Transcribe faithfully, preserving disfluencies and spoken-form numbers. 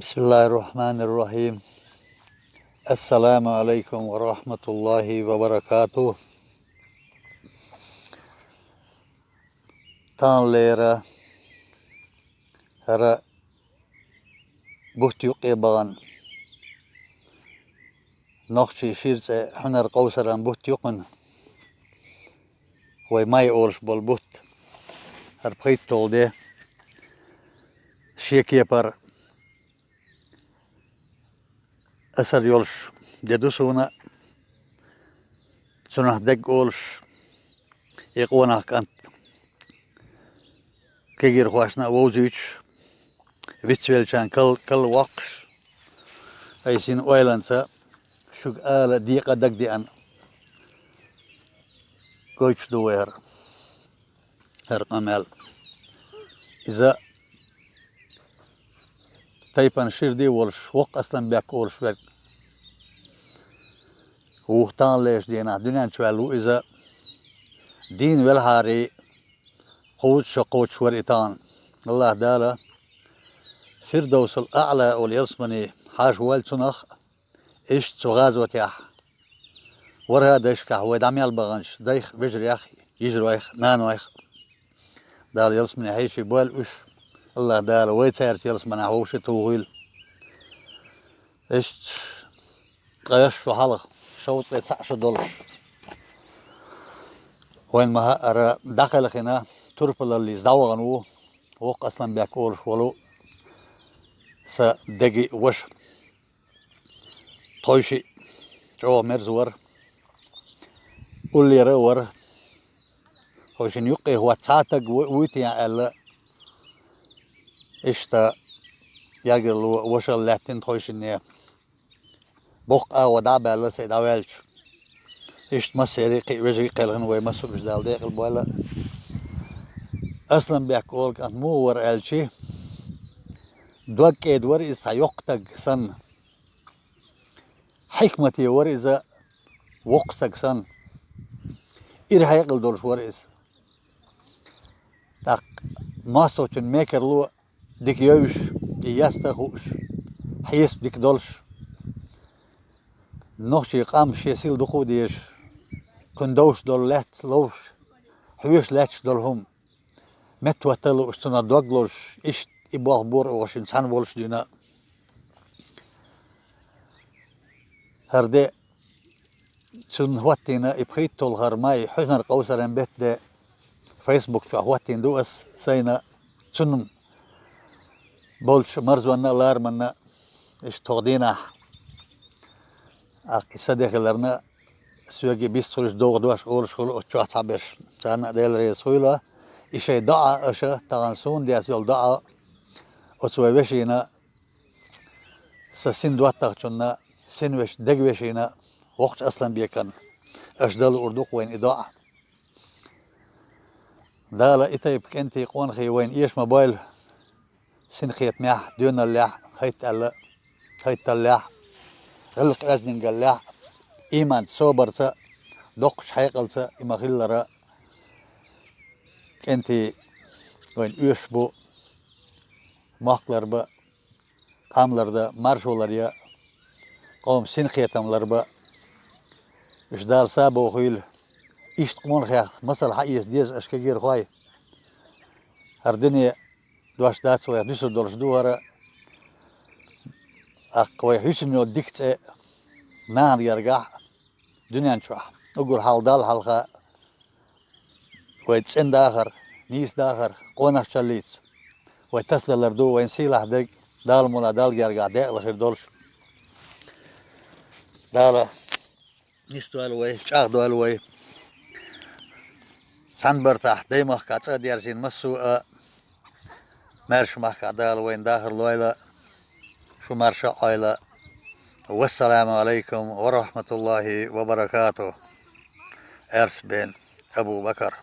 بسم الله الرحمن الرحيم. السلام عليكم ورحمة الله وبركاته. Таханлера хӀара бутт юкъе бахана, нохчий шира цӀе хьунар къовсаран бутт ю кхуьнан. Вай май олуш болу бутт. ХӀара пхийтталгӀа де, шен кепара асар йолуш де ду суна, цунах дерг олуш, и къонах кӀант кегийрхошна а вовзуьйтуш, вицвеллачарна кал-, кал воккхуш, айсина ойланца шуьга ала декъа дагадеана гойтуш ду вай хӀара, хӀара къамел. Иза тайпана шира де волуш, воккха Асланбек олуш верг ву, таханлерчу дийнахь дуьнен чу ваьлла ву иза. Дийна велхьарий, кхузткъа шо кхочуш вара и тахана. АллахӀ Дала Фирдовсул АӀла олу ялсамане хьажа войла цунах а, иштта цу гӀазотехь ворхӀе а дайшкахь вай дӀа мел баханчу дайх а, вежарех а, йижаройх а, нанойх а Дала ялсамане хьеший бойла уьш. АллахӀ Дала вай цаьрца ялсаманехь вовшийн тухийла. Иштта ткъе шо хьалха, шовзткъе цхьаъ шо долуш, вайна ма-хаъара, дӀакхелхина, турпалаллица дӀавахана ву воккха Асланбек олуш волу сан деган ваша. Тхойшиъ чӀогӀа мерза вара, уллера а вара. Тхойшинна юккъе хӀотта цхьа а таг ву-, вуй те аьлла, иштта гергарло вашалла лаьттина тхойшинне. Боккха агӀо дӀа а баьлла, сайн дӀаваьлча, иштта массеран а кхин а вежарий а кхелхина, вай массо а уьш Дала декъала бойла. Асланбек олу кӀант муха вара аьлчи, дог кӀеда вара иза цхьа йоккха таг санна. Хьикмате вара иза воккха стаг санна. Ира хьекъал долуш вара иза. ТӀаккха массочун мекарло дика йовзуш, и яста а хууш, хьесап дика долуш, нохчийн къам шен сил дукха а дезаш, кхуьнан довш долу лаьтта ловш, хьоьжуш лаьтташ долу хӀума меттахӀотта а лууш, цунах дог лозуш, иштта и болх бора оха шуьнан цхьаьна волуш дуьйна. ХӀара де, цунна хӀоттийна и пхийтталгӀа хӀара май, хьуьнар къовсаран беттан де, фейсбук чохь хӀоттийна ду ас сайна, цунна болчу марзонна а, лараманна а, иштта хӀокху дийнахь, тӀаккха и сан де хиларна, соьга бистхуьлуш, догӀу дош олуш хуьлу оцу чохь цхьаберш. Царна а Дела реза хуьйла, и шайн доӀа аша, тахана суна деш йолу доӀа, оцу вай вешина, сан син доттагӀчунна, син веш-, деган вешина, воккхачу Асланбекана аша дан луур ду-кх вайна и доӀа. Дала и тайпа кӀентий, къонахий вайна эша ма бойла, синкхетамехь, доьналлехь, хӀайтталла-, хӀайтталлехь, гӀиллакх-оьздангаллехь, ийманца, собарца, доккхачу хьекъалца и ма-хиллара, кӀентий вайна оьшуш бу, мохк ларбан, къам лардан, маршо ларъян, къоман синкхетам ларбан. Уьш Дала сабо хуьйла. Иштта къонахех масал хьаэца деза аша, кегийрхой. ХӀара дуьне дош дац вайх, дуьсур долуш ду хӀара. ТӀаккха вайх хӀуьттина йолу дика цӀе нахана гергахь а, дуьнен чохь, уггар хьалха Далла хьалха вай цӀена дахар, нийса дахар, къонахчаллица вай тасадалар ду, вайн сийлахь дерг Дала мукъалахь Далла гергахь декъала хир долуш. Дала нисдойла вай, чӀагӀдойла вай. Цхьана бартахь даймахкахь цӀа а дерзийна массо а, маьрша махкахь Дала вайна дахар лойла, шу марша а Ӏойла. Вассаламу алайкум ва рахматуллахи ва баракатух. Эрсбен Абу Бакар.